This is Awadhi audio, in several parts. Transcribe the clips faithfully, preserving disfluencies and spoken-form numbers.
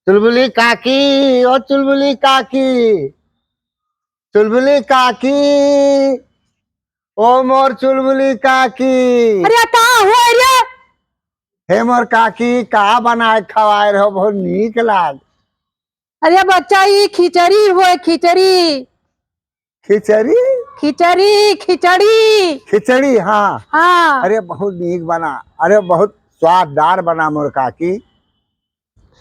चुलबुली काकी, ओ चुलबुली काकी, चुलबुली काकी, ओ मोर चुलबुली काकी। अरे का हुआ रे? हे मोर काकी, का बनाए खवाए रहो, बहुत नीक लाग। अरे बच्चा, ई खिचड़ी हुए, खिचड़ी। खिचड़ी? खिचड़ी, खिचड़ी। खिचड़ी, हाँ। हाँ। अरे बहुत नीक बना, अरे बहुत स्वाददार बना मोर काकी।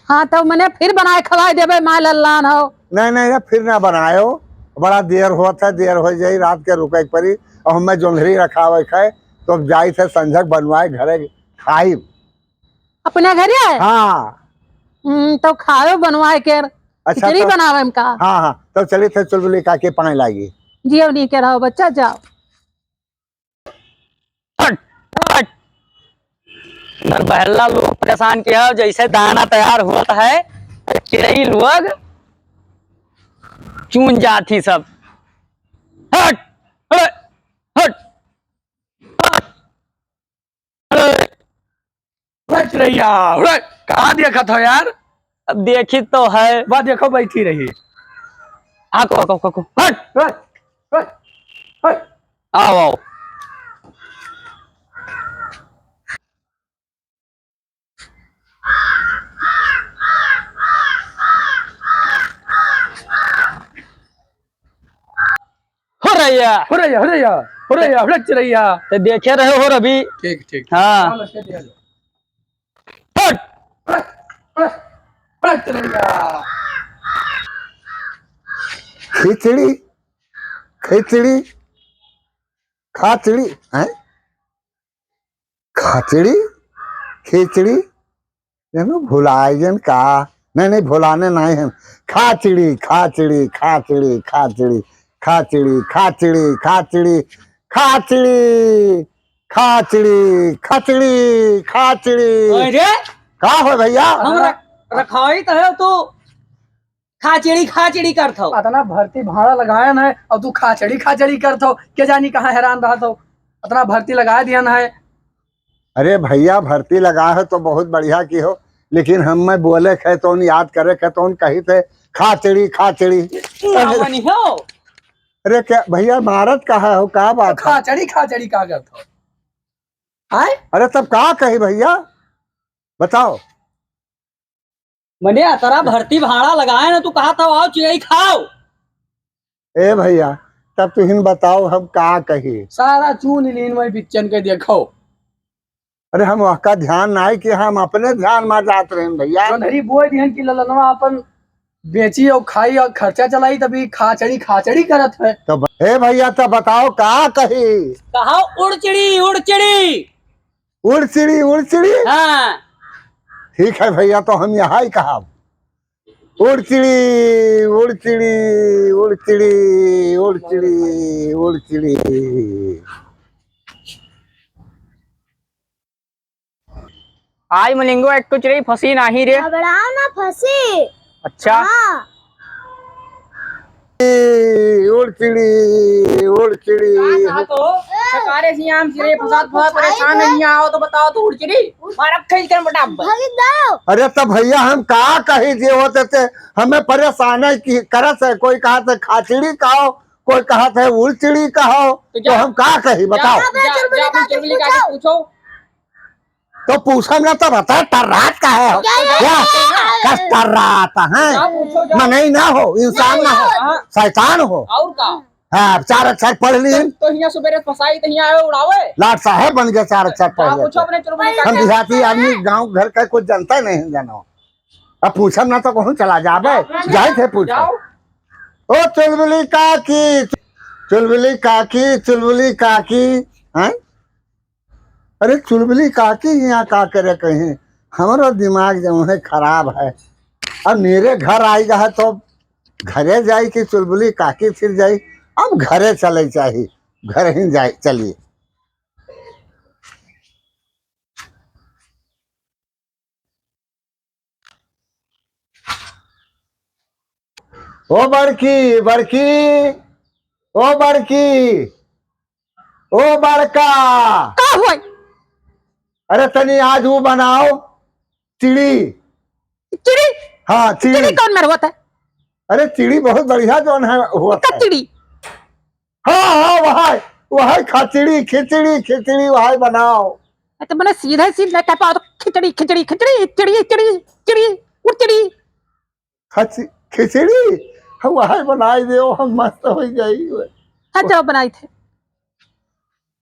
हाँ, तो मने फिर बनाए खवाए देबे, माँ लल्लान हो। नहीं, नहीं, ये फिर ना बनायो, बड़ा देर होत है, देर हो जाई, रात के रुके के पड़ी। और हमें जोंधरी रखावे के है, तो अब जाई थे संझक बनवाए घरे खाई। अपने घरे है? हाँ। हम्म, तो खाओ बनवाए के। अच्छा, खिचड़ी तो बनावे में का? हाँ, हाँ, तो चली थे चुलबुली काकी पाए लागी। जियो नहीं के रहो बच्चा, जाओ। हट, हट। इधर बहल्ला लोग परेशान किया, जैसे दाना तैयार होत है, चिड़ई लोग चुन जात ही सब। हट, हट, हट, हट। हट चिड़ैया, हट। कहाँ देखत हो यार? अब देखी तो है। वाह, देखो बैठी रही। आ, को, को, को, को। हट। हट, हट, हट। आओ, आओ। हो रैया। हो रैया, हो रैया, हो रैया, हो रैया, चिड़ैया। तो देखे रहे हो रवि। ठीक, ठीक। हाँ। चलो, चलिए, चलो। हट। हट, हट, हट, चिड़ैया। खिचड़ी, खिचड़ी, खाचड़ी, हैं? खाचड़ी, खिचड़ी, जानो भुलाए गन का? नहीं, नहीं, भुलाने नहीं हैं। खाचड़ी, खाचड़ी, खाचड़ी, खाचड़ी, खाचड़ी, खाचड़ी, खाचड़ी, खाचड़ी, खाचड़ी, खाचड़ी, खाचड़ी। ओए रे! का हो भैया? हम रख-, रखाई तो है तू। खाचड़ी, खाचड़ी करत हो। अतना भर्ती भाड़ा लगायन है और तू खाचड़ी, खाचड़ी करत हो। के जानी कहाँ हैरान रहत हो। अतना भर्ती लगा दियन है। अरे भैया, भर्ती लगा है तो बहुत बढ़िया की हो, लेकिन हम मैं बोले खे तो उन याद करे खे तो उन कही थे खाचड़ी, खाचड़ी। तू ना बनी हो। अरे क्या भैया, मारत कहा हो, का बात है? खाचड़ी, खाचड़ी का करत हो? आय? अरे तब का कही भैया, बताओ। मने अतरा भर्ती भाड़ा लगाए ना, तू कहा था, "आओ चिड़ई खाओ।" ए भैया, तब तुहिन बताओ, हम का कही? सारा चून लीन वही बिच्चन के देखो। अरे, हम वहका ध्यान नाई कि हम अपने ध्यान मा जात रहेन भैया। जोंधरी बोए दिहन कि ललनवा अपन बेची और खाई और खर्चा चलाई, तभी खाचड़ी, खाचड़ी करत है। तो ब-, ए भैया, तब बताओ, का कही? कहा, "उड़चिड़ी, उड़चिड़ी।" उड़चिड़ी, उड़चिड़ी? हाँ। ठीक है भैया, तो हम यहाँ ही कहा, उड़चिड़ी, उड़चिड़ी, उड़चिड़ी, उड़चिड़ी, उड़चिड़ी। आई मलिंगो, एक कुछ रही फंसी नाही रे। घबराओ ना, फंसी। अच्छा। हाँ। ए, उड़चिड़ी, उड़चिड़ी। का कहा तो? सकारे से आम चिड़े फंसात फंसात परेशान है, यहाँ आओ तो बताओ तो उड़चिड़ी। मारब खींच कर मोटा अब्बा। भागी जाओ। अरे तो भैया हम का कही जे होते थे, हमें परेशान है कि करत है, कोई कहा थे खाचड़ी कहो, कोई कहा थे उड़चिड़ी कहो, तो तो जा। हम का कही बताओ? जा, जा, जा, चुलबुली काकी से पूछो। तो पूछब ना तो बता, टर्रात का है हो? क्या? क्या? कस टर्रात है? जाओ, पूछो, जाओ। मनई ना हो, इंसान ना हो, हाँ। शैतान हो। और का? हाँ, चार अक्षर पढ़ ली। तो, तो हियाँ सुबेरे फसाई, तो हियाँ आवे उड़ावे। लाट साहेब बन गए, चार अक्षर पढ़ जाओ, लेते। पूछो अपने चुलबुली हम काकी। देहाती आदमी गाँव घर का कुछ जनता नहीं जानो। अब पूछब ना तो कहूँ चला जाबे, जाओ, जाए थे पूछो। जाओ। ओ चुलबुली काकी, चुलबुली काकी, चुलबुली काकी, हैं? अरे चुलबुली काकी यहाँ का करे कहीं, हमारा दिमाग जो है खराब है। अब मेरे घर आई गा है तो घरे जाई कि चुलबुली काकी फिर जाई, अब घरे चले चाही, घर ही जाए, चलिए। ओ बड़की, बड़की, ओ बड़की, ओ बड़का। का होई? अरे तनी आज वो बनाओ, चिड़ी। चिड़ी? हाँ, चिड़ी। चिड़ी कौन मेर होत है? अरे, चिड़ी बहुत बढ़िया जौन है, होत है। चिड़ी? हाँ, हाँ, वह, वह खिचड़ी, खिचड़ी, खिचड़ी वह बनाओ। तो मने सीधे सीध नहीं कह पाओ तो खिचड़ी, खिचड़ी, खिचड़ी, चिड़ी, चिड़ी, चिड़ी, उड़ चिड़ी। खिचड़ी? हम वह बनाई देओ, हम मस्त होइ जाई। हाँ, चलो बनाई थे।